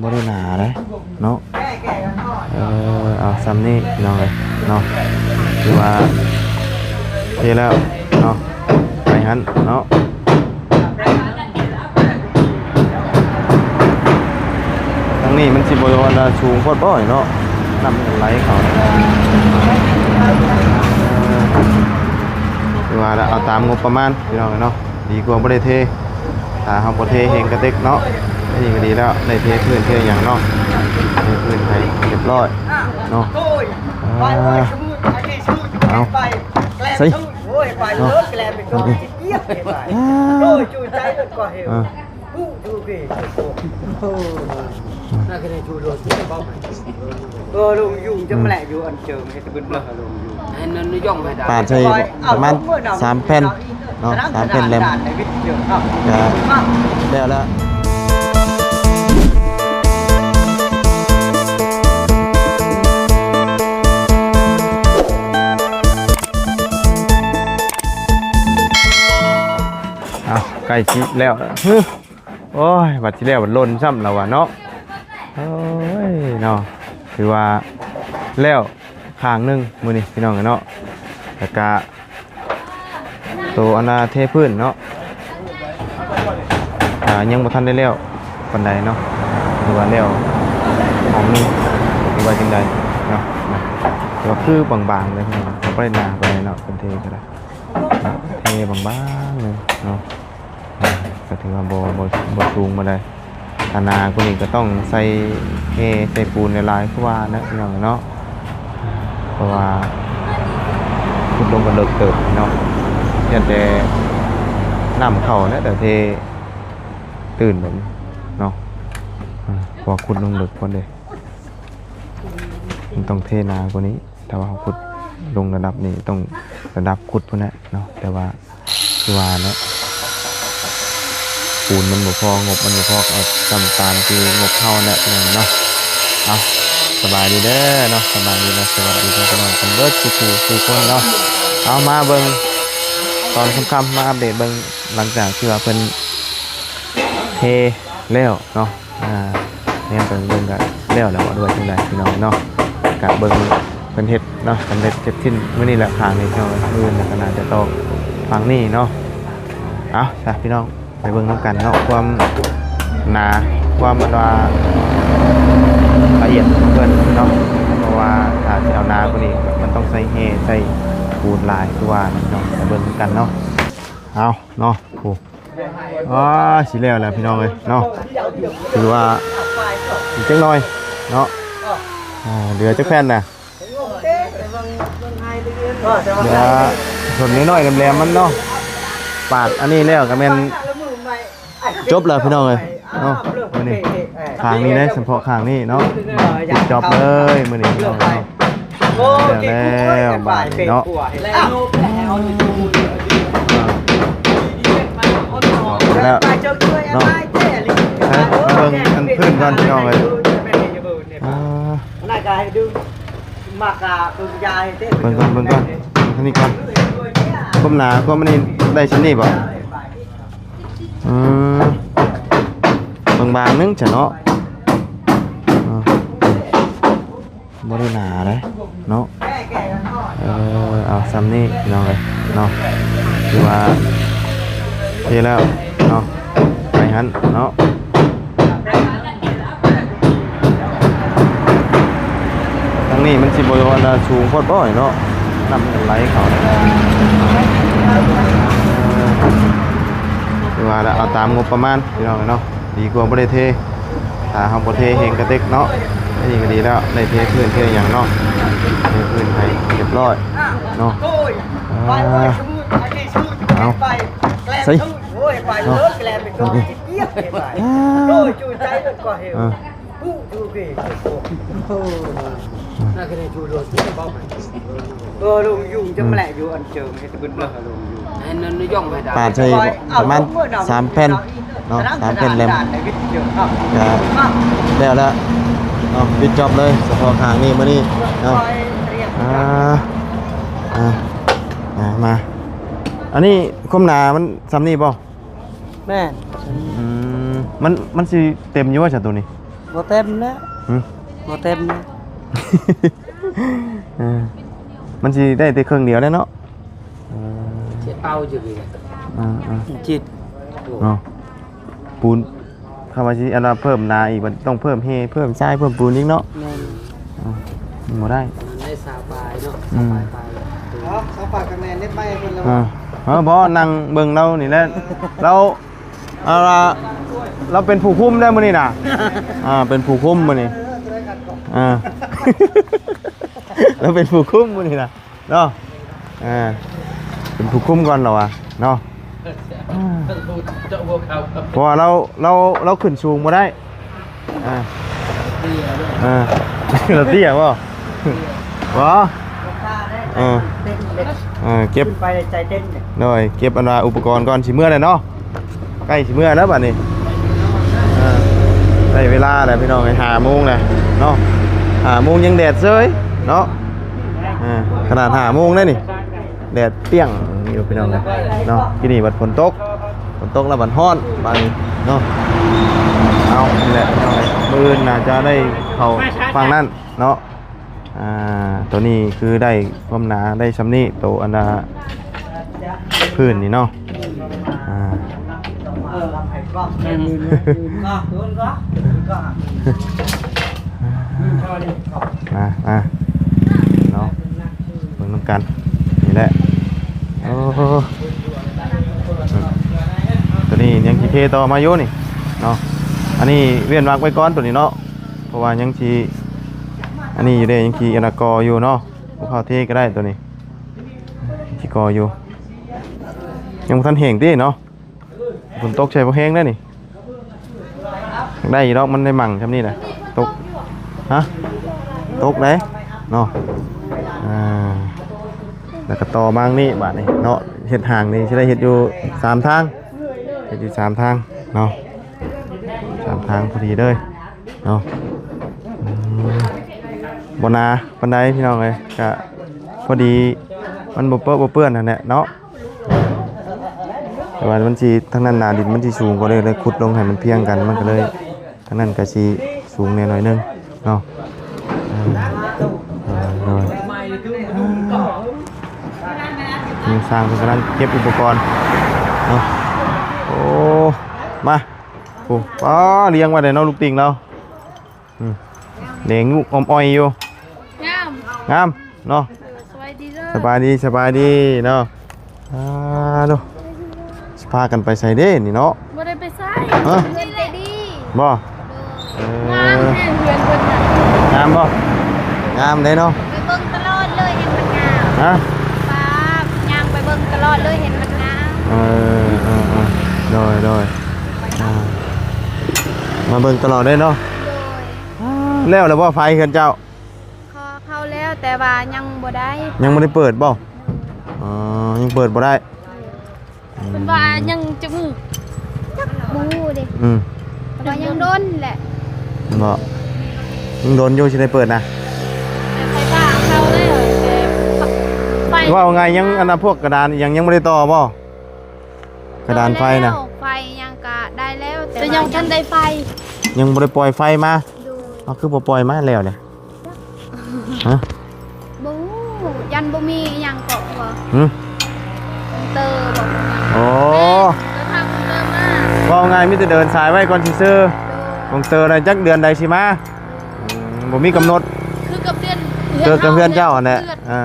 ບໍ່ໄດ້ໜາເດ້ເນາະ. ເອີ ເອົາຊ່ຳນີ້ພີ່ນ້ອງເອີຍເນາະ ຖືວ່າເທແລ້ວເນາະ ໄປຫັ້ນເນາະ. ທາງນີ້ມັນຊິບໍ່ວ່າສູງໂພດບໍ່ເນາະ ນ້ຳມັນໄຫຼເຂົ້າ. ຄືວ່າລະ ເອົາຕາມງົບປະມານພີ່ນ້ອງເນາະ ດີກວ່າບໍ່ໄດ້ເທ. ຖ້າເຮົາບໍ່ເທແຮງກະເຕັກເນາະ ອັນນີ້ກໍດີແລ້ວ ໄດ້ເທພື້ນເທຫຍັງເນາະ ເທພື້ນໃຫ້ຮຽບຮ້ອຍເນາະ. ອ່າ ເອົາ ໃສ່ ເອີ ເອີ ລຸງຍຸງຈະມາແຫຼະຢູ່ອັນເຈີງເຮັດເບິ່ງເລີຍລຸງຍຸງ ປາດໃສ່ປະມານສາມແຜ່ນເນາະ ສາມແຜ່ນແຫຼມ ກະແລ້ວລະ. ອ້າວ ໃກ້ຊິແລ້ວລະ ໂອ້ຍ ບັດຊິແລ້ວບັດຫຼົ່ນຊ້ຳລະວະເນາະ. ໂອ້ຍເນາະ ຖືວ່າແລ້ວຂ້າງໜຶ່ງມື້ນີ້ພີ່ນ້ອງເນາະ ແລ້ວກະໂຕອັນນ່າເທພື້ນເນາະ ອ່າ ຍັງບໍ່ທັນໄດ້ແລ້ວປານໃດເນາະ ຖືວ່າແລ້ວຫ້ອງໜຶ່ງ ຫຼືວ່າຈັ່ງໃດເນາະ. ແຕ່ວ່າຄືບາງໆເລີຍພີ່ນ້ອງ ບໍ່ໄດ້ໜາປານໃດເນາະ ເພິ່ນເທກໍໄດ້ເນາະ ເທບາງໆໜຶ່ງເນາະ. ອ່າ ກໍຖືວ່າບໍ່ ບໍ່ ບໍ່ສູງປານໃດ ຖ້າໜາກວ່ານີ້ກໍຕ້ອງໃສ່ແຮ່ໃສ່ປູນຫຼາຍໆ ຄືວ່ານະພີ່ນ້ອງເນາະ ເພາະວ່າຂຸດລົງກໍເລິກເຕີບເນາະ ຢ້ານແຕ່ນ້ຳເຂົ້າແຫຼະ ແຕ່ເທຕື້ນແບບນີ້ເນາະ ອ່າ ເພາະວ່າຂຸດລົງເລິກໂພດເດ້ ມັນຕ້ອງເທໜາກວ່ານີ້. ຖ້າວ່າເຮົາຂຸດລົງລະດັບນີ້ ຕ້ອງລະດັບຂຸດພຸ້ນແຫຼະເນາະ ແຕ່ວ່າຄືວ່າແຫຼະ ປູນມັນບໍ່ພໍ ງົບມັນບໍ່ພໍ ກໍເອົາຕາມ ຕາມທີ່ງົບເຮົາແຫຼະພີ່ນ້ອງເນາະ. ເອົາ ສະບາຍດີເດີເນາະ ສະບາຍດີເນາະ ສະຫວັດດີພີ່ນ້ອງກັນເບິດສູ່ຜູ້ສູ່ຄົນເນາະ. ເອົາ ມາເບິ່ງຕອນຄ່ຳໆ ມາອັບເດດເບິ່ງ ຫຼັງຈາກທີ່ວ່າເພິ່ນເທແລ້ວເນາະ ອ່າ ແນມໄປເບິ່ງກະແລ້ວແຫຼະ ວ່າດ້ວຍຈັ່ງໃດພີ່ນ້ອງເນາະ. ກະເບິ່ງເພິ່ນເຮັດເນາະ ສຳເລັດເສັດສິ້ນມື້ນີ້ແຫຼະ ຂ້າງນີ້ພີ່ນ້ອງ ມື້ອື່ນກໍໜ້າຈະຕໍ່ຝັ່ງນີ້ເນາະ. ເອົາຊະພີ່ນ້ອງ ໄປເບິ່ງນຳກັນເນາະ ຄວາມໜາ ຄວາມອັນວ່າລະອຽດຂອງເພິ່ນເນາະ ເພາະວ່າຖ້າຊິເອົາໜາກວ່ານີ້ ມັນຕ້ອງໃສ່ແຮ່ໃສ່ປູນຫຼາຍ ຄືວ່າເນາະ ໄປເບິ່ງນຳກັນເນາະ. ເອົາເນາະ ໂອ້ ອ່າ ຊິແລ້ວແລ້ວພີ່ນ້ອງເອີຍເນາະ ຖືວ່າອີກຈັກໜ້ອຍເນາະ. ອ່າ ເຫຼືອຈັກແຜ່ນນະ ເຫຼືອສ່ວນນ້ອຍໆ ແຫຼມໆ ມັນເນາະ ປາດອັນນີ້ແລ້ວກໍແມ່ນຈົບແລ້ວພີ່ນ້ອງເອີຍເນາະ. ມື້ນີ້ຂ້າງນີ້ເດ້ ສະເພາະຂ້າງນີ້ເນາະ ປິດຈອບເລີຍມື້ນີ້ພີ່ນ້ອງເນາະ. ແລ້ວແລ້ວບາດນີ້ເນາະ ແລ້ວເນາະ ເບິ່ງອັນພື້ນກ່ອນພີ່ນ້ອງເອີຍ. ອ່າ ເບິ່ງກ່ອນ ເບິ່ງກ່ອນ ເບິ່ງທາງນີ້ກ່ອນ ຄວາມໜາ ຄວາມອັນນີ້ໄດ້ຊ່ຳນີ້ບໍ່? ອືມ ບາງໆ ໜຶ່ງຊະເນາະ ອ່າ ບໍ່ໄດ້ໜາເດ້ເນາະ. ເອີ ເອົາຊ່ຳນີ້ພີ່ນ້ອງເອີຍເນາະ ຖືວ່າເທແລ້ວເນາະ ໄປຫັ້ນເນາະ. ທາງນີ້ມັນຊິບໍ່ວ່າສູງໂພດບໍ່ເນາະ ນ້ຳມັນໄຫຼເຂົ້າ. ຄືວ່າລະ ເອົາຕາມງົບປະມານພີ່ນ້ອງເນາະ ດີກວ່າບໍ່ໄດ້ເທ. ຖ້າເຮົາບໍ່ເທແຮງກະເຕັກເນາະ ອັນນີ້ກໍດີແລ້ວ ໄດ້ເທພື້ນເທຫຍັງເນາະ ເທພື້ນໃຫ້ຮຽບຮ້ອຍເນາະ. ອ່າ ເອົາ ໃສ່ ເນາະ ອ່າ ເອີ ລຸງຍຸງຈະມາແຫຼະຢູ່ອັນເຈີງເຮັດເບິ່ງເລີຍລຸງຍຸງ ປາດໃສ່ປະມານສາມແຜ່ນເນາະ ສາມແຜ່ນແຫຼມ ກະແລ້ວລະເນາະ ປິດຈອບເລີຍ ສະເພາະຂ້າງນີ້ມື້ນີ້ເນາະ. ອ່າ ອ່າ ອ່າ ມາ ອັນນີ້ຄວາມໜາມັນຊ່ຳນີ້ບໍ່? ແມ່ນ ອືມ ມັນ ມັນຊິເຕັມຢູ່ບໍ່ຊະໂຕນີ້? ບໍ່ເຕັມແລ້ວ. ຫຶ? ບໍ່ເຕັມແລ້ວ. ເອີ ມັນຊິໄດ້ແຕ່ເຄິ່ງດຽວແຫຼະເນາະ. ເອີ ຊິເປົ່າຢູ່ນີ້ແຫຼະ. ເອີ ເອີ ຈິດ ເນາະ ປູນ ຄຳວ່າຊິອັນວ່າເພີ່ມໜາອີກ ມັນຕ້ອງເພີ່ມແຮ່ ເພີ່ມຊາຍ ເພີ່ມປູນອີກເນາະ. ແມ່ນ. ເອີ ມັນບໍ່ໄດ້ ມັນໄດ້ຊາວປາຍເນາະ. ອືມ ຊາວປາຍ ເອົາ ຊາວປາຍກັບແມ່ເນັດໄມ້ເພິ່ນແລ້ວ. ເອີ ເອີ ບໍ່ ນັ່ງເບິ່ງລາວນີ້ແຫຼະ ລາວ ເອົາລະ ລາວເປັນຜູ້ຄຸມໄດ້ມື້ນີ້ນະ. ອ່າ ເປັນຜູ້ຄຸມມື້ນີ້. ອ່າ ລາວເປັນຜູ້ຄຸມມື້ນີ້ນະເນາະ. ອ່າ ເປັນຜູ້ຄຸມກ່ອນລາວວ່າເນາະ. ເພາະວ່າລາວ ລາວ ລາວຂຶ້ນສູງບໍ່ໄດ້. ອ່າ ເອີ ລາວເຕ້ຍບໍ່? ບໍ່ ເອີ ເອີ ເກັບ ຂຶ້ນໄປໃຈເຕັ້ນເດ້. ໂດຍ ເກັບອັນວ່າອຸປະກອນກ່ອນ ຊິເມືອແລ້ວເນາະ. ໃກ້ຊິເມືອແລ້ວບັດນີ້. ເອີ ໄດ້ເວລາແລ້ວພີ່ນ້ອງເອີຍ ຫ້າໂມງແລ້ວເນາະ. ຫ້າໂມງຍັງແດດເຊີຍເນາະ. ເອີ ຂະໜາດຫ້າໂມງເດ້ນີ້ ແດດປ່ຽງຢູ່ພີ່ນ້ອງເອີຍເນາະ. ກີ້ນີ້ບັດຝົນຕົກ ຝົນຕົກແລ້ວບັດຮ້ອນບາດນີ້ເນາະ. ເອົາ ນີ້ແຫຼະພີ່ນ້ອງເອີຍ ມື້ອື່ນໜ້າຈະໄດ້ເຂົ້າຝັ່ງນັ້ນເນາະ. ອ່າ ໂຕນີ້ຄືໄດ້ຄວາມໜາໄດ້ຊ່ຳນີ້ ໂຕອັນນ່າພື້ນນີ້ເນາະ. ອ່າ ມາ ມາເນາະ ເບິ່ງນຳກັນນີ້ແຫຼະ. ໂອ້ ໂຕນີ້ຍັງຊິເທຕໍ່ມາຢູ່ນີ້ເນາະ. ອັນນີ້ເວັ້ນວັກໄວ້ກ່ອນໂຕນີ້ເນາະ ເພາະວ່າຍັງຊິ ອັນນີ້ຢູ່ເດ້ ຍັງຊິອັນນ່າກໍ່ຢູ່ເນາະ. ບໍ່ເຂົ້າເທກໍໄດ້ໂຕນີ້ ຊິກໍ່ຢູ່ ຍັງບໍ່ທັນແຫ້ງຕິເນາະ. ຝົນຕົກໃສ່ບໍ່ແຮງເດ້ນີ້. ໄດ້ຢູ່ດອກ ມັນໄດ້ໝັ່ງຊ່ຳນີ້ນະ. ຕົກ ຮະ ຕົກເດ້ເນາະ. ອ່າ ແລ້ວກໍຕໍ່ມານີ້ບາດນີ້ເນາະ. ເຮັດຮ່າງນີ້ຊິໄດ້ເຮັດຢູ່ສາມທາງ ເຮັດຢູ່ສາມທາງເນາະ. ສາມທາງພໍດີເລີຍເນາະ. ອືມ ບໍ່ໜາປານໃດພີ່ນ້ອງເອີຍ ກະພໍດີ ມັນບໍ່ເປິະບໍ່ເປື້ອນຫັ້ນແຫຼະເນາະ. ແຕ່ວ່າມັນຊິ ທາງນັ້ນໜ້າດິນມັນຊິສູງກວ່າເລີຍ ເລີຍຂຸດລົງໃຫ້ມັນພຽງກັນ ມັນກໍເລີຍ ທາງນັ້ນກໍຊິສູງແດ່ໜ້ອຍໜຶ່ງເນາະ. ເອີ ໂດຍ ໂດຍ ທາງຊ່າງເພິ່ນກຳລັງເກັບອຸປະກອນເນາະ. ໂອ້ ມາ ໂອ້ ປ້າ ລຽງໄວ້ໄດ້ເນາະ ລູກຕິ່ງລາວ. ອືມ ແດງງຸອອມອ້ອຍຢູ່. ງາມ ງາມເນາະ. ເອີ ສະບາຍດີເດີ ສະບາຍດີ ສະບາຍດີເນາະ. ອ່າ ໂດ ຊິພາກັນໄປໃສເດ້ນີ້ເນາະ? ບໍ່ໄດ້ໄປໃສ. ຮະ? ເພິ່ນໃຈດີ. ບໍ່? ໂດຍ ເອີ ງາມແທ້ເຮືອນເພິ່ນນະ. ງາມບໍ່? ງາມເດ້ເນາະ. ໄປເບິ່ງຕະຫຼອດເລີຍ ເຫັນມັນງາມ. ຮະ? ປ້າ ຍ່າງໄປເບິ່ງຕະຫຼອດເລີຍ ເຫັນມັນງາມ. ເອີ ເອີ ເອີ ໂດຍ ໂດຍ ອ່າ ມາເບິ່ງຕະຫຼອດເດ້ເນາະ. ໂດຍ ອ່າ ແລ້ວລະບໍ່ໄຟເຮືອນເຈົ້າ? ຂໍເຂົ້າແລ້ວ ແຕ່ວ່າຍັງບໍ່ໄດ້ ຍັງບໍ່ໄດ້ເປີດບໍ່? ອໍ ຍັງເປີດບໍ່ໄດ້. ເພິ່ນວ່າຍັງຈັກມື້ ຈັກບໍ່ຮູ້ເດ້. ອືມ ເພິ່ນວ່າຍັງດົນແຫຼະ. ບໍ່ ຍັງດົນຢູ່ຊິໄດ້ເປີດນະ. ແຕ່ໄຟຟ້າເຂົ້າແລ້ວ ແຕ່ໄຟ ເວົ້າງ່າຍ ຍັງອັນນ່າ ພວກກະດານອີ່ຫຍັງຍັງບໍ່ໄດ້ຕໍ່ບໍ່? ກະດານໄຟນະ ໄຟຫຍັງກະໄດ້ແລ້ວ ແຕ່ ແຕ່ຍັງບໍ່ທັນໄດ້ໄຟ ຍັງບໍ່ໄດ້ປ່ອຍໄຟມາ. ໂດຍ ເອົາ ຄືບໍ່ປ່ອຍມາແລ້ວເດ? ຮະ? ບໍ່ຮູ້ ຢ້ານບໍ່ມີອີ່ຫຍັງເກາະບໍ່. ຫຶ? ຄອມພິວເຕີບໍ່? ໂອ້ ແມ່ນ ເດີນທາງຄອມພິວເຕີມາ. ເວົ້າງ່າຍມີແຕ່ເດີນສາຍໄວ້ກ່ອນຊື່ໆ. ໂດຍ ຄອມພິວເຕີນະ ຈັກເດືອນໃດຊິມາ. ໂດຍ ອືມ ບໍ່ມີກຳນົດ ຄືກັບເດືອນ ເກີດກັບເຮືອນເຈົ້າຫັ້ນແຫຼະ. ເອີ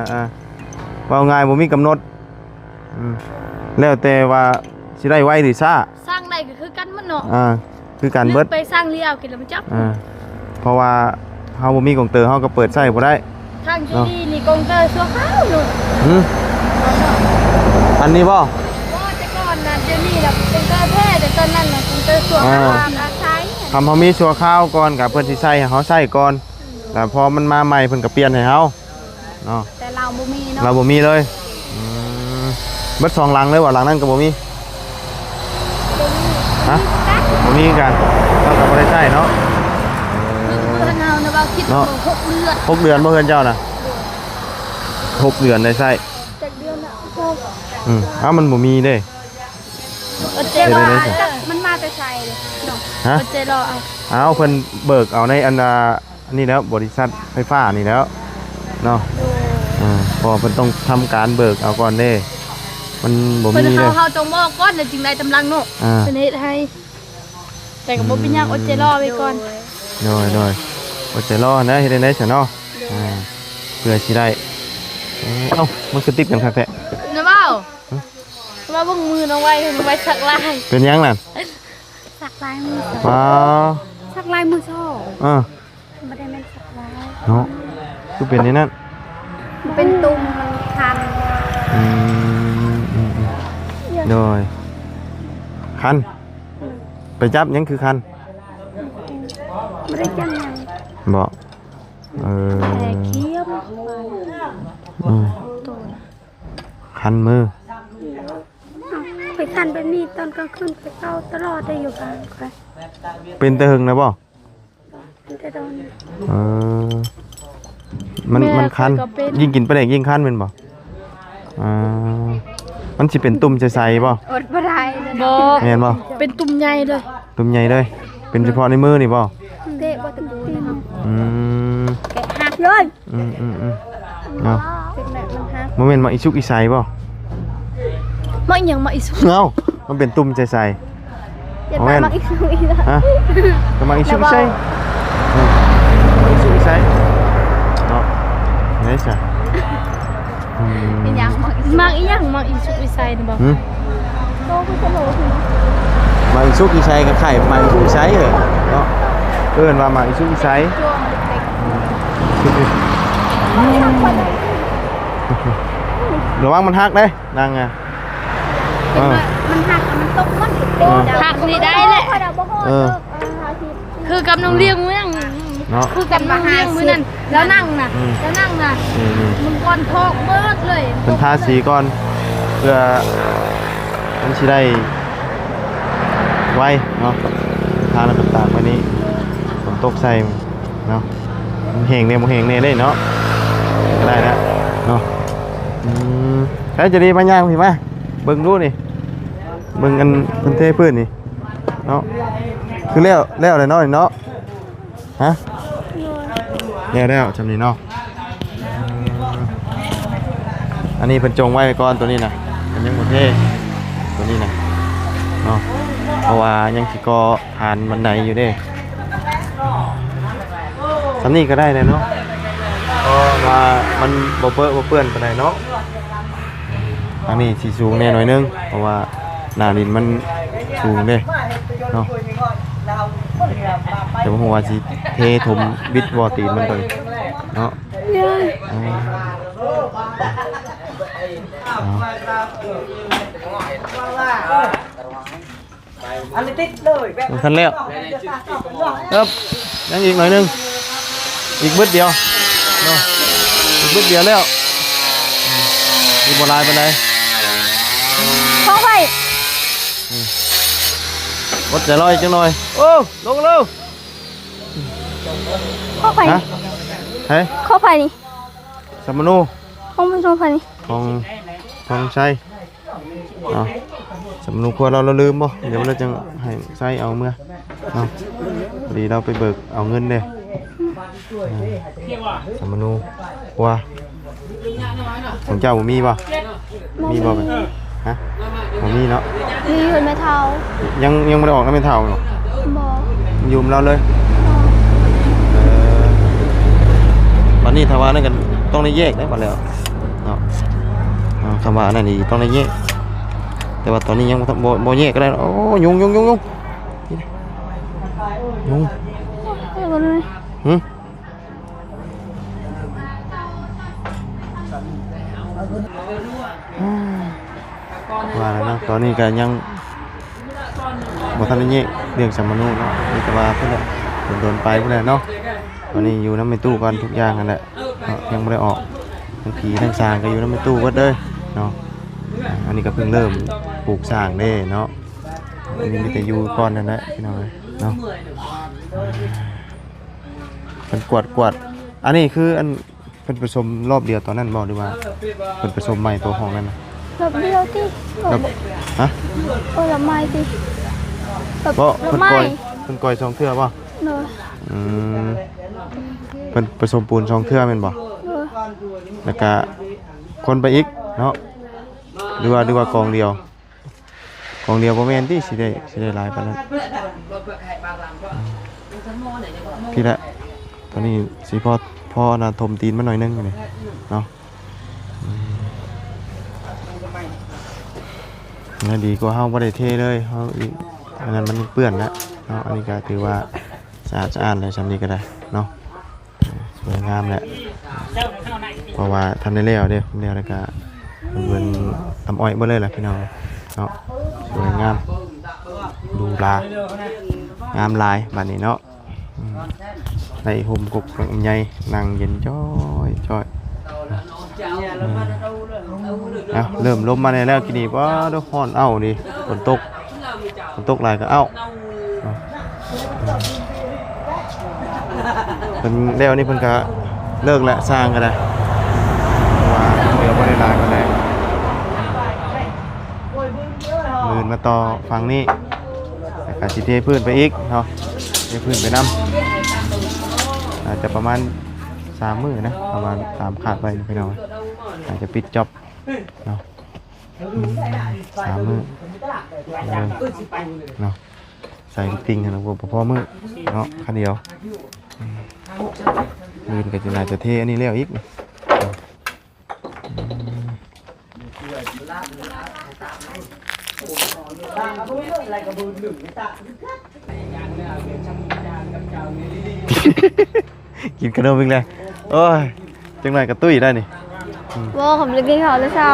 ໆ ເວົ້າງ່າຍບໍ່ມີກຳນົດ. ອືມ ແລ້ວແຕ່ວ່າຊິໄດ້ໄວຫຼືຊ້າ ສ້າງໄດ້ກໍຄືກັນໝົດເນາະ. ອ່າ ຄືກັນເບິດ ໄປສ້າງເລີຍ ເອົາກິນແລ້ວມັນຈັບ. ອ່າ ເພາະວ່າເຮົາບໍ່ມີກອງເຕີ ເຮົາກໍເປີດໃຊ້ບໍ່ໄດ້. ທາງທີ່ດີນີ້ກອງເຕີຊົ່ວຄາວເນາະ. ຫຶ? ອັນນີ້ບໍ່? ບໍ່ ແຕ່ກ່ອນນະ ດຽວນີ້ລະກອງເຕີແທ້ ແຕ່ຕອນນັ້ນນະກອງເຕີຊົ່ວຄາວ ອາໄສ. ຄັນເຮົາມີຊົ່ວຄາວກ່ອນ ກໍເພິ່ນຊິໃຊ້ໃຫ້ເຮົາໃຊ້ກ່ອນ ແລ້ວພໍມັນມາໃໝ່ເພິ່ນກໍປ່ຽນໃຫ້ເຮົາ. ເນາະ ແຕ່ລາວບໍ່ມີເນາະ. ລາວບໍ່ມີເລີຍ. ອືມ ເບິດສອງຫຼັງເລີຍບໍ່? ຫຼັງນັ້ນກໍບໍ່ມີ. ບໍ່ມີ. ຮະ? ບໍ່ມີຄືກັນ ເຮົາກໍບໍ່ໄດ້ໃຊ້ເນາະ. ເອີ ເຮືອນເຮົານະ ເວົ້າຜິດ ເນາະ ຫົກເດືອນ ຫົກເດືອນບໍ່ເຮືອນເຈົ້ານະ? ຫົກເດືອນໄດ້ໃຊ້. ຈັກເດືອນລະ ອືມ ເອົ້າ ມັນບໍ່ມີເດ້. ແຕ່ວ່າມັນມາ ໄປໃສ່ເນາະ ຮະ? ເພິ່ນຈະລໍເອົາ ອ້າວ ເພິ່ນເບີກເອົາໃນອັນ ອ່າ ອັນນີ້ແລ້ວ ບໍລິສັດໄຟຟ້ານີ້ແລ້ວເນາະ ໂດຍ ເອີ ເພາະວ່າເພິ່ນຕ້ອງທຳການເບີກເອົາກ່ອນເດ້ ມັນບໍ່ມີເດ້ ເຮົາ ເຮົາຕ້ອງບອກກ່ອນ ແລ້ວຈຶ່ງໄດ້ກຳລັງເນາະ ອ່າ ເພິ່ນເຮັດໃຫ້ ແຕ່ກໍບໍ່ເປັນຫຍັງ ອືມ ອົດໃຈລໍໄວ້ກ່ອນ ໂດຍ ໂດຍ ອົດໃຈລໍຫັ້ນນະ ເຮັດຈັ່ງໃດຊັ້ນເນາະ ອ່າ ເພື່ອຊິໄດ້ ເອີ ເອົ້າ ມັນຄືຕິດກັນຄັກແທ້ ນະເວົ້າ ຮະ? ວ່າເບິ່ງມືນ້ອງໄວ ນ້ອງໄວສັກລາຍ ເປັນຫຍັງນັ້ນ? ສັກລາຍມືສອງ ວ້າວ ສັກລາຍມືສອງ ເອີ ບໍ່ໄດ້ແມ່ນສັກລາຍເນາະ ຄືເປັນແນວນັ້ນ ເປັນຕຸ່ມ ມັນຄັນ ອືມ ອືມ ອືມ ໂດຍ ຄັນ ອືມ ໄປຈັບຫຍັງຄືຄັນ? ບໍ່ໄດ້ຈັບຫຍັງ ບໍ່? ເອີ ແຕ່ຄຽມ ອືມ ໂຕ ຄັນມື ເອົ້າ ຂ້ອຍຄັນແບບນີ້ ຕອນກາງຄືນຂ້ອຍເກົາຕະຫຼອດເດ້ ຢູ່ບ້ານຂ້ອຍ ເປັນແຕ່ເຫິງແລ້ວບໍ່? ເປັນແຕ່ດົນ ເອີ ມັນ ແມ່ ມັນຄັນ ຂ້ອຍກໍເປັນ ຍິ່ງກິນປາແດກຍິ່ງຄັນແມ່ນບໍ່? ອ່າ ມັນຊິເປັນຕຸ່ມໃສໆບໍ່? ອົດບໍ່ໄດ້ເລີຍ ບໍ່ ແມ່ນບໍ່? ເປັນຕຸ່ມໃຫຍ່ເລີຍ ຕຸ່ມໃຫຍ່ເລີຍ ເປັນສະເພາະໃນມືນີ້ບໍ່? ເຕະບໍ່ຕະປູນະ ອືມ ແກະຫັກເລີຍ ອືມໆໆ ເນາະ ເປັນແບບມັນຫັກ ບໍ່ແມ່ນໝາກອີສຸກອີໃສບໍ່? ໝາກອີ່ຫຍັງໝາກອີສຸກ? ເອົ້າ ມັນເປັນຕຸ່ມໃສໆ ຢ່າ ບໍ່ແມ່ນ ໝາກອີສຸກອີກແລ້ວ ຮະ? ກໍໝາກອີສຸກອີໃສ ແລ້ວບໍ່? ເອີ ໝາກອີສຸກອີໃສເນາະ ໄດ້ຊະ ອືມ ອີ່ຫຍັງໝາກອີສຸກ ໝາກອີຫຍັງ ໝາກອີສຸກອີໃສນີ້ບໍ່? ຫື? ໂຕຄືສະໂຫຼຄື ໝາກອີສຸກອີໃສກໍຄ້າຍໝາກອີສຸກອີໃສເອີຍເນາະ ເອີ້ນວ່າໝາກອີສຸກອີໃສ ລະວັງມັນຫັກເດ້ນາງອະ ເອີ ມັນຫັກ ມັນຕົກໝົດ ເອີ ຫັກນີ້ໄດ້ແຫຼະ ເອີ ຄືກັບນ້ອງລ້ຽງມື້ນັ້ນເນາະ ຄືກັບນ້ອງລ້ຽງມື້ນັ້ນ ແລ້ວນັ່ງນະ ອືມ ແລ້ວນັ່ງນະ ອືມໆ ມັນກ່ອນທອກເບິດເລີຍ ເພິ່ນທາສີກ່ອນ ເພື່ອມັນຊິໄດ້ໄວເນາະ ທາແລ້ວກໍຕາກໄວ້ນີ້ ຝົນຕົກໃສ່ເນາະ ມັນແຫ້ງແດ່ບໍ່ແຫ້ງແດ່ເດ້ເນາະ ກໍໄດ້ແລ້ວເນາະ ອືມ ໃສຈະດີມາຍ່າງພີ້ມາ ເບິ່ງດູນີ້ ເບິ່ງອັນເພິ່ນເທພື້ນນີ້ເນາະ ຄືແລ້ວ ແລ້ວແລ້ວເນາະນີ້ເນາະ ຮະ ໂດຍ ແລ້ວແລ້ວຊ່ຳນີ້ເນາະ ອັນນີ້ເພິ່ນຈົ່ງໄວ້ກ່ອນ ໂຕນີ້ນະ ເພິ່ນຍັງບໍ່ເທ ໂຕນີ້ນະເນາະ ເພາະວ່າຍັງຊິກໍ່ ຄານບັນໄດຢູ່ເດ້ ສ່ຳນີ້ກໍໄດ້ແລ້ວເນາະ ເພາະວ່າມັນບໍ່ເປິະບໍ່ເປື້ອນປານໃດເນາະ ອັນນີ້ຊິສູງແດ່ໜ້ອຍໜຶ່ງ ເພາະວ່າໜ້າດິນມັນສູງເດ້ເນາະ ແຕ່ບໍ່ຮູ້ວ່າຊິເທຖົມບິດບໍ່ ຕີນມັນຕົວນີ້ເນາະ ເອີ ເອົາ. ອັນນີ້ຕິດເລີຍແບບ ບໍ່ທັນແລ້ວ ເອີບ ຍັງອີກໜ້ອຍໜຶ່ງ ອີກບຶດດຽວເນາະ ອີກບຶດດຽວແລ້ວ ອີກບໍ່ຫຼາຍປານໃດ ຂອງໃຜ ອືມ ອົດໃຈລໍອີກຈັກໜ້ອຍ ໂອ້ ລົງແລ້ວ ຂອງໃຜ ຮະ ໃຜ ຂອງໃຜນີ້ ສຳມະໂນ ຂອງມັນຂອງໃຜນີ້ ຂອງ ຂອງໄຊ. ເອົາ ສຳມະໂນຄົວລາວ ລາວລືມບໍ່? ດຽວລາວຈັ່ງໃຫ້ໃຊ້ເອົາເມືອເນາະ ພໍດີລາວໄປເບີກເອົາເງິນເດ້ ເອີ ສຳມະໂນຄົວ ຂອງເຈົ້າບໍ່ມີບໍ່? ບໍ່ມີ ມີບໍ່? ຮະ ບໍ່ມີເນາະ ມີຢູ່ແມ່ເຖົ້າ ຍັງ ຍັງບໍ່ໄດ້ອອກນຳແມ່ເຖົ້າເນາະ ບໍ່ ຢູ່ນຳລາວເລີຍ ບໍ່ ເອີ ບັດນີ້ຖ້າວ່ານັ້ນກໍຕ້ອງໄດ້ແຍກໄດ້ບັດແລ້ວ ເນາະ ເອົາ ຄຳວ່າອັນນັ້ນນີ້ຕ້ອງໄດ້ແຍກ ແຕ່ວ່າຕອນນີ້ຍັງບໍ່ ບໍ່ ບໍ່ແຍກກໍໄດ້ ໂອ້ ຍຸງ ຍຸງ ຍຸງ ຍຸງ ຍຸງ ຫຶ ວ່າແລ້ວເນາະ ຕອນນີ້ກໍຍັງ ບໍ່ທັນໄດ້ແຍກເລື່ອງສຳມະໂນເນາະ ມີແຕ່ວ່າພຸ້ນແຫຼະ ດົນໆໄປພຸ້ນແຫຼະເນາະ ຕອນນີ້ຢູ່ນຳແມ່ຕູ້ກ່ອນທຸກຢ່າງຫັ້ນແຫຼະເນາະ ຍັງບໍ່ໄດ້ອອກ ທັງຜີທັງສາງກໍຢູ່ນຳແມ່ຕູ້ເບິດເລີຍເນາະ ອັນນີ້ກໍເພິ່ງເລີ່ມປູກສ້າງເດ້ເນາະ ອັນນີ້ມີແຕ່ຢູ່ກ່ອນຫັ້ນແຫຼະພີ່ນ້ອງເອີຍເນາະ ເພິ່ນກວດ ກວດ ອັນນີ້ຄືອັນ ເພິ່ນປະສົມລອບດຽວຕອນນັ້ນບໍ່ ຫຼືວ່າເພິ່ນປະສົມໃໝ່ໂຕຫ້ອງນັ້ນນະ? ລອບດຽວຕິ ລອບ ຮະ? ເອີ ລອບໃໝ່ຕິ ໄປ ບໍ່ ເພິ່ນກ່ອຍ ເພິ່ນກ່ອຍສອງເທື່ອບໍ່? ໂດຍ. ອືມ ເພິ່ນປະສົມປູນສອງເທື່ອແມ່ນບໍ່? ໂດຍ. ແລ້ວກະຄົນໄປອີກເນາະ ຫຼືວ່າ ຫຼືວ່າກອງດຽວ? ກອງດຽວບໍ່ແມ່ນຕິ ຊິໄດ້ ຊິໄດ້ຫຼາຍປານນັ້ນ. ອືມ ພີ້ແຫຼະ ຕອນນີ້ຊິພໍ ພໍອັນນ່າຖົມຕີນມັນໜ້ອຍໜຶ່ງນີ້ເນາະ. ອືມ ແລ້ວດີກວ່າເຮົາບໍ່ໄດ້ເທເລີຍ ເຮົາອີກ ອັນນັ້ນມັນເປື້ອນແລ້ວເນາະ. ອັນນີ້ກໍຖືວ່າສະອາດສະອ້ານແລ້ວ ຊ່ຳນີ້ກໍໄດ້ເນາະ. ສວຍງາມແຫຼະ ເພາະວ່າທັນໄດ້ແລ້ວເດ້ ແລ້ວແລ້ວກໍເພິ່ນທຳອ້ອຍເບິດເລີຍແຫຼະພີ່ນ້ອງເນາະ. ສວຍງາມ ຫຼູຫຼາ ງາມຫຼາຍບາດນີ້ເນາະ. ອືມ ໄດ້ຮົ່ມກົກລຳໄຍ ນັ່ງເຢັນຈ້ອຍໆ. ເອີ ເລີ່ມລົມມາແດ່ແລ້ວ ກີ້ນີ້ ປາດ ຮ້ອນ ເອົ້າ ນີ້ ຝົນຕົກ ຝົນຕົກຫຼາຍກໍເອົ້າ. ເພິ່ນແລ້ວນີ້ເພິ່ນກໍເລີກແລ້ວ ຊ່າງກໍໄດ້ ເພາະວ່າເຫຼືອບໍ່ໄດ້ຫຼາຍປານໃດ. ມື້ອື່ນມາຕໍ່ຝັ່ງນີ້ ແລ້ວກໍຊິເທພື້ນໄປອີກເນາະ ເທພື້ນໄປນຳ ອາດຈະປະມານສາມມື້ນະ ປະມານຕາມຄາດໄວ້ພີ່ນ້ອງ ອາດຈະປິດຈ໊ອບເນາະ. ອືມ ສາມມື້ ເອີ ເນາະ ໃສ່ຕິ່ງຫັ້ນນະ ບໍ່ ບໍ່ພໍມື້ເນາະ ຄັນດຽວ. ອືມ ມື້ອື່ນກໍຊິໜ້າຈະເທອັນນີ້ແລ້ວອີກ. ອືມ ກິນຂະໜົມອີກແລ້ວ ໂອ້ຍ ຈັກໜ້ອຍກະຕຸ້ຍໄດ້ນີ້. ອືມ ບໍ່ ຂ້ອຍບໍ່ໄດ້ກິນເຂົ້າແຕ່ເຊົ້າ.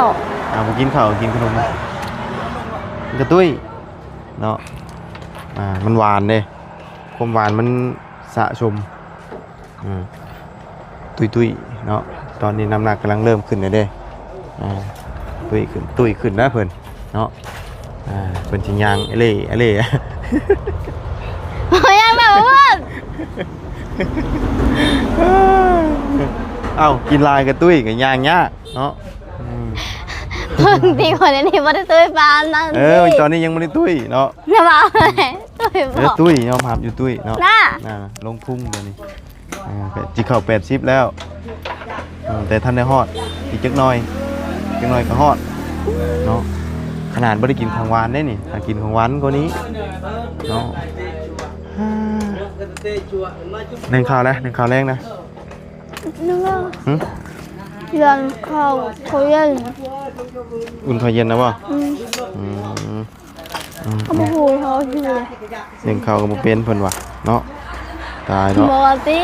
ອ່າ ບໍ່ກິນເຂົ້າ ກິນຂະໜົມ ມັນກະຕຸ້ຍເນາະ. ອ່າ ມັນຫວານເດ້ ຄວາມຫວານມັນສະສົມ ອ່າ ຕຸ້ຍໆເນາະ. ຕອນນີ້ນ້ຳໜັກກຳລັງເລີ່ມຂຶ້ນແລ້ວເດ້ ອ່າ ຕຸ້ຍຂຶ້ນ ຕຸ້ຍຂຶ້ນນະເພິ່ນເນາະ. ອ່າ ເພິ່ນຊິຍ່າງອະເລ່ອະເລ່ ຍ່າງແບບວ່າ ເອົ້າ ກິນຫຼາຍກະຕຸ້ຍ ກະຍ່າງຍາກເນາະ. ອືມ ເບິ່ງຕິ ຄົນອັນນີ້ບໍ່ໄດ້ຕຸ້ຍປານນັ້ນ. ເອີ ຕອນນີ້ຍັງບໍ່ໄດ້ຕຸ້ຍເນາະ ນະວ່າ ຕຸ້ຍບໍ່? ເອີ ຕຸ້ຍ ຍອມຮັບຢູ່ ຕຸ້ຍເນາະ ນະ ລົງພຸງດຽວນີ້. ອ່າ ຊິເຂົ້າແປດສິບແລ້ວ ເອີ ແຕ່ທັນໄດ້ຮອດ ອີກຈັກໜ້ອຍ ຈັກໜ້ອຍກໍຮອດເນາະ. ຂະໜາດບໍ່ໄດ້ກິນຂອງຫວານເດ້ນີ້ ຖ້າກິນຂອງຫວານກວ່ານີ້ເນາະ. ໜຶ້ງເຂົ້າແລ້ວ ໜຶ້ງເຂົ້າແລງນະ. ໜຶ້ງແລ້ວ ຫຶ ເດືອນເຂົ້າ ເຂົ້າເຢັນ ອຸ່ນເຂົ້າເຢັນນະບໍ່? ອືມ ອືມ ອືມ ເຂົາບໍ່ຮູ້ເຮົາຢູ່ເລີຍ. ໜຶ້ງເຂົ້າກໍບໍ່ເປັນເພິ່ນວ່າເນາະ. ຕາຍເນາະ ບໍ່ຕິ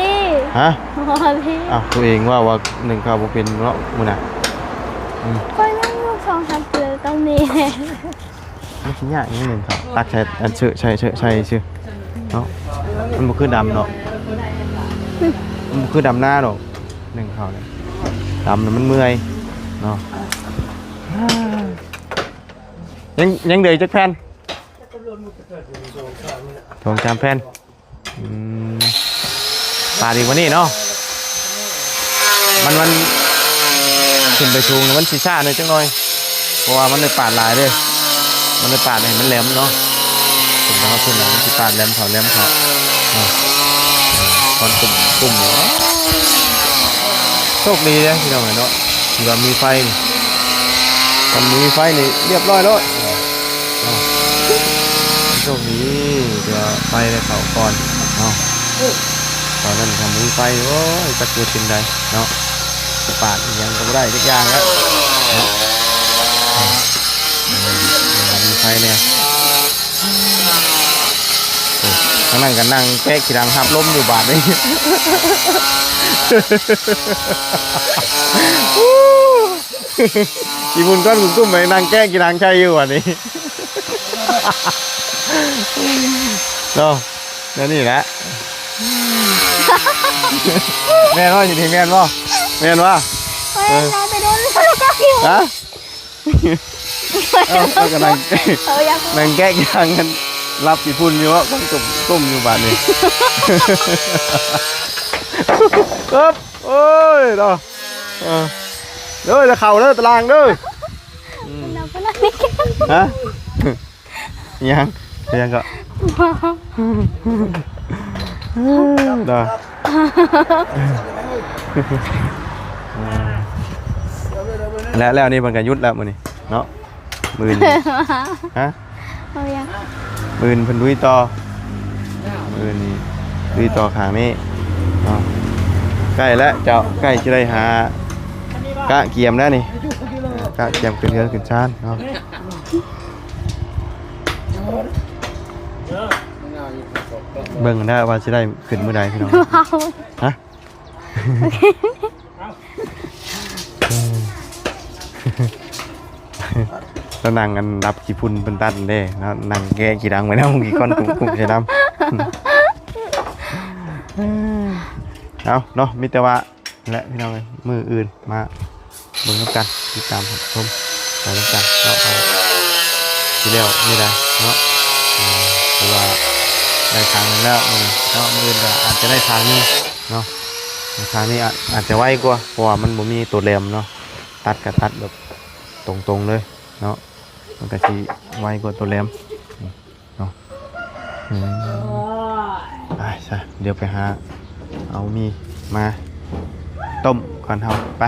ຮະ ບໍ່ຕິ. ອ້າວ ຕົວເອງເວົ້າວ່າໜຶ້ງເຂົ້າບໍ່ເປັນເນາະມື້ນະ. ອືມ ຂ້ອຍຍັງຢູ່ສອງສາມເທື່ອຕອນນີ້. ມັນຊິຍາກຫຍັງໜຶ້ງເຂົ້າ ຕັກໃສ່ອັນເຊີ ໃສ່ເຊີ ໃສ່ຊື່ເນາະ. ມັນບໍ່ຄືດຳດອກ ມັນບໍ່ຄືດຳນາດອກ ໜຶ້ງເຂົ້ານີ້ ດຳແລ້ວມັນເມື່ອຍເນາະ. ຍັງ ຍັງເຫຼືອອີກຈັກແຜ່ນ? ສອງສາມແຜ່ນ. ອືມ ປາດອີກວ່ານີ້ເນາະ. ມັນ ມັນຂຶ້ນໄປສູງ ມັນຊິຊ້າໜ້ອຍຈັກໜ້ອຍ ເພາະວ່າມັນໄດ້ປາດຫຼາຍເດ້. ມັນໄດ້ປາດໃຫ້ມັນແຫຼມເນາະ. ຂຶ້ນໄປຮອດພຸ້ນແລ້ວ ມັນຊິປາດແຫຼມເຂົ້າ ແຫຼມເຂົ້າເນາະ. ຄວັນກຸ້ມ ກຸ້ມຢູ່. ໂຊກດີເດ້ພີ່ນ້ອງເອີຍເນາະ ທີ່ວ່າມີໄຟນີ້. ຄັນບໍ່ມີໄຟນີ້ ລຽບຮ້ອຍໂລດ. ໂຊກດີທີ່ວ່າໄຟໄດ້ເຂົ້າກ່ອນເນາະ. ຕອນນັ້ນຖ້າບໍ່ມີໄຟ ໂອ້ຍ ຈັກຊິເປັນໃດເນາະ. ປາດອີ່ຫຍັງກໍບໍ່ໄດ້ຈັກຢ່າງແລ້ວເນາະ. ມີໄຟແດ່. ໂອ້ ທາງນັ້ນກໍນັ່ງແກະຂີ້ດັງຮັບລົມຢູ່ບາດນີ້. ອີ່ບຸນກ້ອນກຸ້ມໄປນັ່ງແກະຂີ້ດັງໃສ່ຢູ່ບາດນີ້. ເນາະ ແນວນີ້ແຫຼະ. ແມ່ນບໍ່ ຢູ່ນີ້ແມ່ນບໍ່? ແມ່ນບໍ່? ເອີ ຮະ? ເອົ້າ ແລ້ວກໍນັ່ງ ເອີ ຢາກ ນັ່ງແກະຂີ້ດັງກັນ ຫຼັບຂີ້ຝຸ່ນຢູ່ເນາະ ຄົນຕົ້ມ ຕົ້ມຢູ່ບາດນີ້. ເອີບ ໂອ້ຍເນາະ ເອີ ເດີ ເຂົ້າເດີຕາລາງເດີ. ອືມ ຮະ? ຫຍັງ? ຫຍັງກໍ? ເນາະ ແລ້ວ ແລ້ວນີ້ເພິ່ນກະຢຸດແລ້ວມື້ນີ້ເນາະ. ມື້ອື່ນ ຮະ? ເອົາຫຍັງ? ມື້ອື່ນເພິ່ນລຸຍຕໍ່ ມື້ອື່ນນີ້ລຸຍຕໍ່ຂ້າງນີ້ເນາະ. ໃກ້ແລ້ວເຈົ້າ ໃກ້ຊິໄດ້ຫາກະກຽມແລ້ວນີ້ ກະກຽມຂຶ້ນເຮືອນຂຶ້ນຊານເນາະ. ເບິ່ງເດີວ່າຊິໄດ້ຂຶ້ນມື້ໃດພີ່ນ້ອງ. ຮະ? ລາວນັ່ງອັນດັບຂີ້ຝຸ່ນເພິ່ນຕັດເດ້ເນາະ ນັ່ງແກະຂີ້ດັງໄວ້ນຳ ຂີ້ຄວັນກຸ້ງໆໃສ່ນຳ. ເອົາເນາະ ມີແຕ່ວ່າແຫຼະພີ່ນ້ອງເອີຍ ມື້ອື່ນມາເບິ່ງນຳກັນ ຕິດຕາມຮັບຊົມໄປນຳກັນເນາະ. ເອົາ ຊິແລ້ວມື້ໃດເນາະ ເພາະວ່າໄດ້ຂ້າງໜຶ່ງແລ້ວມື້ນີ້ເນາະ ມື້ອື່ນກະອາດຈະໄດ້ຂ້າງໜຶ່ງເນາະ. ຂ້າງນີ້ອາດ ອາດຈະໄວກວ່າ ເພາະວ່າມັນບໍ່ມີໂຕແຫຼມເນາະ ຕັດກະຕັດແບບຕົງໆເລີຍເນາະ ມັນກະຊິໄວກວ່າໂຕແຫຼມເນາະ. ອືມ ໄປຊະ ດຽວໄປຫາເອົາໝີ່ມາຕົ້ມກ່ອນເຮົາ ໄປ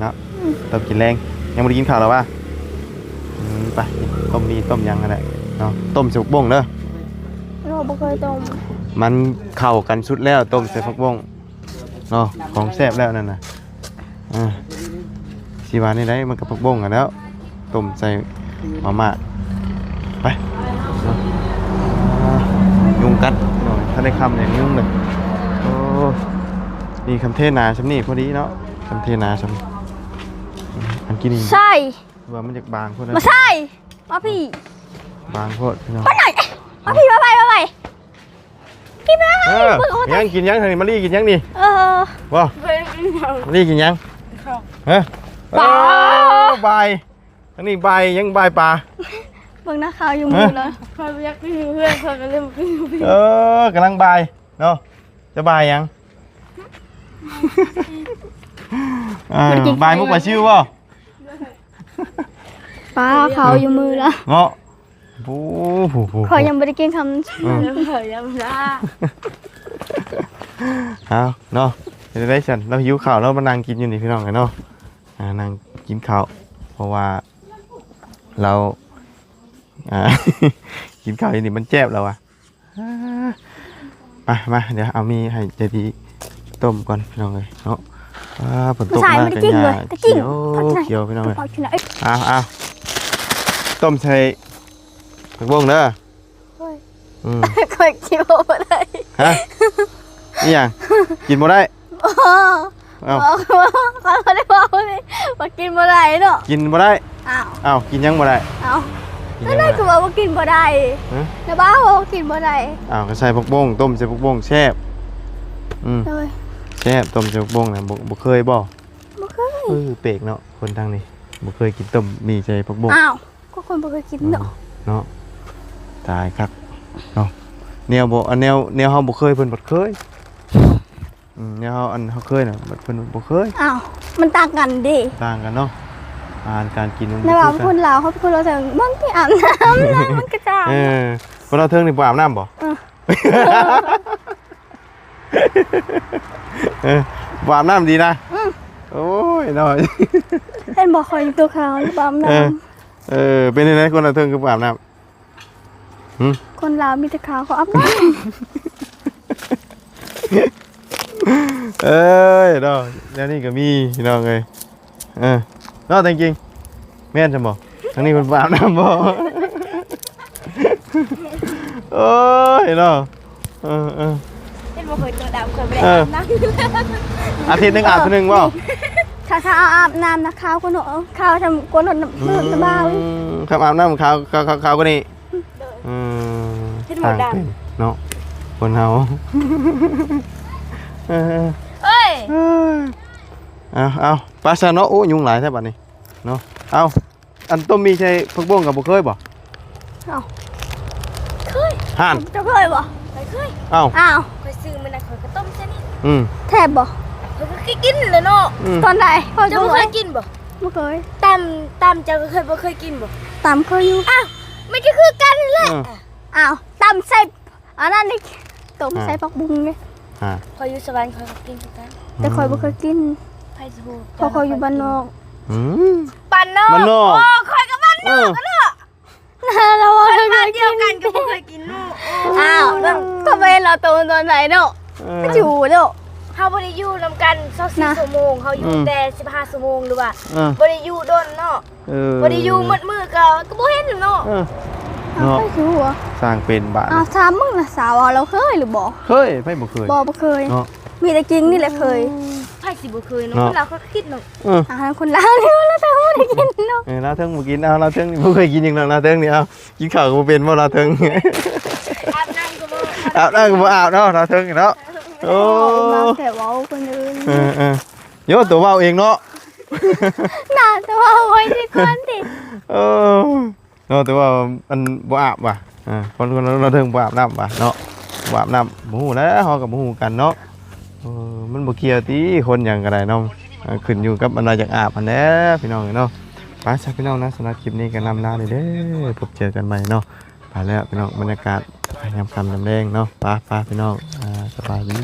ເນາະ ອືມ ຕົ້ມກິນແລງ. ຍັງບໍ່ໄດ້ກິນເຂົ້າລະຫວາ? ອືມ ໄປ ຕົ້ມໝີ່ຕົ້ມຫຍັງຫັ້ນແຫຼະເນາະ ຕົ້ມໃສ່ຜັກບົ້ງເດີ. ໂອ້ ບໍ່ເຄີຍຕົ້ມ ມັນເຂົ້າກັນສຸດແລ້ວ ຕົ້ມໃສ່ຜັກບົ້ງ ເນາະ ຂອງແຊບແລ້ວນັ້ນນະ. ອ່າ ຊິວ່າແນວໃດ ມັນກະຜັກບົ້ງຫັ້ນແຫຼ້ວ ຕົ້ມໃສ່ມາມ່າ ໄປເນາະ. ອ່າ ຍຸງກັດເນາະ ທັນໄດ້ຄ່ຳຍັງຍຸງເລີຍ. ໂອ້ ນີ້ຄັນເທນາຊ່ຳນີ້ພໍດີເນາະ ຄັນເທນາຊ່ຳນີ້. ອັນກິນນີ້ ໃສ່ ວ່າມັນຢາກບາງໂພດນະ ມາໃສ່ ມາພີ້ ບາງໂພດພີ່ນ້ອງ ມາໜ້ອຍ ມາພີ້ ມາໄວ ມາໄວ. ກິນໄດ້ ເອີ ເບິ່ງເອົາ ຫຍັງ ກິນຫຍັງ ທາງນີ້ ມາລີກິນຫຍັງນີ້? ເອີ ບໍ່ ມາລີກິນຫຍັງ? ເຂົ້າ ຮະ? ປາ ເອີ ບາຍ ທາງນີ້ບາຍຫຍັງ? ບາຍປາ ເບິ່ງໜ້າຂາວຢູ່ມືລະ ຂ້ອຍບໍ່ຢາກກິນເພື່ອນ ຂ້ອຍກະເລີຍບໍ່ກິນ. ເອີ ກຳລັງບາຍເນາະ ຈະບາຍຫຍັງ? ເອີ ບໍ່ໄດ້ກິນ ບາຍມຸກປາຊິວບໍ່? ປາ ເຂົ້າຢູ່ມືລະເນາະ. ໂອ້ໂຫ ຂ້ອຍຍັງບໍ່ໄດ້ກິນຄຳ ອືມ ເອົາເນາະ ເຮັດໄດ້ຊັ້ນ ລາວຫິວເຂົ້າ ລາວມານັ່ງກິນຢູ່ນີ້ພີ່ນ້ອງເອີຍເນາະ. ອ່າ ນັ່ງກິນເຂົ້າ ເພາະວ່າລາວ ອ່າ ກິນເຂົ້າຢູ່ນີ້ມັນແຊບແລ້ວວ່າ. ອ່າ ມາ ມາ ດຽວເອົາໝີ່ໃຫ້ໃຈດີຕົ້ມກ່ອນພີ່ນ້ອງເອີຍເນາະ. ອ່າ ຝົນຕົກມາກະຫຍ້າຂຽວຂຽວພີ່ນ້ອງເອີຍ. ເອົາ ເອົາ ຕົ້ມໃສ່ຜັກບົ້ງເດີ. ໂອ້ຍ ອືມ ຂ້ອຍກິນບໍ່ໄດ້. ຮະ? ອີ່ຫຍັງ? ກິນບໍ່ໄດ້? ບໍ່ ເອົ້າ ຂ້ອຍບໍ່ໄດ້ເວົ້າເລີຍວ່າກິນບໍ່ໄດ້ເນາະ. ກິນບໍ່ໄດ້? ອ້າວ ອ້າວ ກິນຫຍັງບໍ່ໄດ້? ອ້າວ ກິນຫຍັງບໍ່ໄດ້? ນັ້ນແຫຼະ ຄືວ່າບໍ່ກິນບໍ່ໄດ້. ຮະ? ແລ້ວວ່າບໍ່ກິນບໍ່ໄດ້. ອ້າວ ກະໃສ່ຜັກບົ້ງ ຕົ້ມໃສ່ຜັກບົ້ງແຊບ. ອືມ ໂດຍ ແຊບ ຕົ້ມໃສ່ຜັກບົ້ງນະ ບໍ່ ບໍ່ເຄີຍບໍ່? ບໍ່ເຄີຍ. ເອີ ແປກເນາະ ຄົນທາງນີ້ບໍ່ເຄີຍກິນຕົ້ມໝີ່ໃສ່ຜັກບົ້ງ. ອ້າວ ກໍຄົນບໍ່ເຄີຍກິນເນາະ. ເອີ ເນາະ ຕາຍຄັກເນາະ ແນວບໍ່ ອັນແນວ ແນວເຮົາບໍ່ເຄີຍ ເພິ່ນບັດເຄີຍ. ອືມ ແນວເຮົາ ອັນເຮົາເຄີຍນະ ບັດເພິ່ນບໍ່ເຄີຍ. ອ້າວ ມັນຕ່າງກັນເດ້. ຕ່າງກັນເນາະ ອາຫານການກິນມັນບໍ່ຄືກັນ. ຄົນລາວ ເຮົາເປັນຄົນລາວເທິງ ບາງທີອາບນ້ຳ ແລ້ວມັນກະຈາງ. ເອີ ຄົນລາວເທິງນີ້ບໍ່ອາບນ້ຳບໍ່? ເອີ ເອີ ບໍ່ອາບນ້ຳດີນະ. ອືມ ໂອ້ຍເນາະ ເຫັນບໍ່ ຂ້ອຍໂຕຂາວ ບໍ່ອາບນ້ຳ. ເອີ ເປັນຈັ່ງໃດ ຄົນລາວເທິງຄືບໍ່ອາບນ້ຳ? ຫື ຄົນລາວມີແຕ່ຂາວ ເຂົາອາບນ້ຳ. ເອີຍເນາະ ແນວນີ້ກະມີພີ່ນ້ອງເອີຍ. ເອີ ເນາະ ແຕ່ຈິງແມ່ນຊັ້ນບໍ່? ທາງນີ້ເພິ່ນບໍ່ອາບນ້ຳບໍ່? ໂອ້ຍເນາະ. ເອີ ເອີ ເຫັນບໍ່ ເຄີຍໂຕດຳ ເຄີຍບໍ່ໄດ້ອາບນ້ຳ. ອາທິດໜຶ່ງອາບເທື່ອໜຶ່ງບໍ່? ຖ້າ ຖ້າອາບນ້ຳນະ ຂາວກວ່າເນາະ ຂາວຊ່ຳກວ່າເນາະ. ອືມ ສະບາຍ ຄັນອາບນ້ຳຂາວ ຂາວ ຂາວກວ່ານີ້. ອືມ ເຮັດບໍ່ໄດ້ ຕ່າງເປັນເນາະ ຄົນເຮົາ. ເອີ ເອີຍ ເອົາ ເອົາ ໄປຊະເນາະ. ໂອ້ ຍຸງຫຼາຍແທ້ບາດນີ້ເນາະ. ເອົາ ອັນຕົ້ມໝີ່ໃສ່ຜັກບົ້ງກະບໍ່ເຄີຍບໍ່? ເອົ້າ ເຄີຍ. ຫັ້ນ ເຈົ້າເຄີຍບໍ່? ຂ້ອຍເຄີຍ. ເອົ້າ ອ້າວ ຂ້ອຍຊື້ມື້ນັ້ນ ຂ້ອຍກະຕົ້ມໃສ່ນີ້. ອືມ ແຊບບໍ່? ຂ້ອຍກະເຄີຍກິນແຫຼະເນາະ. ອືມ ຕອນໃດ? ເຈົ້າບໍ່ເຄີຍກິນບໍ່? ບໍ່ເຄີຍ. ຕຳ ຕຳເຈົ້າກະເຄີຍ ບໍ່ເຄີຍກິນບໍ່? ຕຳເຄີຍຢູ່. ອ້າວ ມັນກະຄືກັນແຫຼະ. ເອີ ອ້າວ ຕຳໃສ່ອັນນັ້ນນີ້ ຕົ້ມ ອ່າ ໃສ່ຜັກບຸ້ງເດ້ ອ່າ ຂ້ອຍຢູ່ສະຫວັນຂ້ອຍກໍກິນຄືກັນ ແຕ່ຂ້ອຍບໍ່ເຄີຍກິນ ໃຜຊິຮູ້ ເພາະຂ້ອຍຢູ່ບ້ານນອກ ອືມ ບ້ານນອກ ບ້ານນອກ ໂອ້ ຂ້ອຍກໍບ້ານນອກ ເອີ ຫັ້ນລະ ລາວວ່າ ເພິ່ນບ້ານດຽວກັນກໍບໍ່ເຄີຍກິນເນາະ ອ້າວ ກໍໄປເຫັນລາວໂຕຕອນໃດເນາະ ເອີ ກໍຊິຮູ້ເນາະ ເຮົາບໍ່ໄດ້ຢູ່ນຳກັນຊາວສີ່ ນະ ຊົ່ວໂມງ ເຮົາຢູ່ ອືມ ແຕ່ສິບຫ້າຊົ່ວໂມງ ຫຼືວ່າ ເອີ ບໍ່ໄດ້ຢູ່ດົນເນາະ ເອີ ບໍ່ໄດ້ຢູ່ໝົດມື້ກໍ ກໍບໍ່ເຫັນເນາະ ເອີ ເນາະ ເຮົາໄປຢູ່ ສ້າງເປັນບາດ ອ້າວ ຖາມມຶງນະ ສາວວ່າລາວເຄີຍຫຼືບໍ່? ເຄີຍ ໃຜບໍ່ເຄີຍ? ບໍ່ ບໍ່ເຄີຍເນາະ ມີແຕ່ກິ່ງນີ້ແຫຼະເຄີຍ ອືມ ໃຜຊິບໍ່ເຄີຍເນາະ ເນາະ ຄົນລາວເຂົາຄິດເນາະ ເອີ ອ່າ ຄົນລາວນີ້ວ່າລາວຕ້ອງໄດ້ກິນເນາະ ເອີ ລາວເທິງບໍ່ກິນ ເອົາ ລາວເທິງນີ້ບໍ່ເຄີຍກິນຫຍັງດອກ ລາວເທິງນີ້ ເອົາ ກິນເຂົ້າກໍບໍ່ເປັນບໍ່ລາວເທິງ ອາບນ້ຳກໍບໍ່ ອາບນ້ຳກໍບໍ່ອາບເນາະ ລາວເທິງນີ້ເນາະ ໂອ້ ມາແຕ່ເວົ້າຄົນອື່ນ ເອີໆ ໂຍ ຕົວເວົ້າເອງເນາະ ໜ້າຕົວເວົ້າໄວ້ທີ່ຄົນຕິ ເອີ ເນາະ ແຕ່ວ່າອັນບໍ່ອາບວ່ະ ອ່າ ຄົນ ຄົນລາວເທິງບໍ່ອາບນ້ຳວ່ະເນາະ ບໍ່ອາບນ້ຳ ບໍ່ຮູ້ແຫຼະ ເຮົາກໍບໍ່ຮູ້ກັນເນາະ ເອີ ມັນບໍ່ກ່ຽວຕິ ຄົນຫຍັງກໍໄດ້ເນາະ ອ່າ ຂຶ້ນຢູ່ກັບອັນວ່າຢາກອາບຫັ້ນແຫຼະ ພີ່ນ້ອງເອີຍເນາະ ໄປຊະພີ່ນ້ອງນະ ສຳລັບຄລິບນີ້ກໍລ່ຳລາເດີ ພົບເຈີກັນໃໝ່ເນາະ ໄປແລ້ວພີ່ນ້ອງ ບັນຍາກາດຍາມຄ່ຳຍາມແລງເນາະ ໄປໆ ພີ່ນ້ອງ ອ່າ ສະບາຍດີ.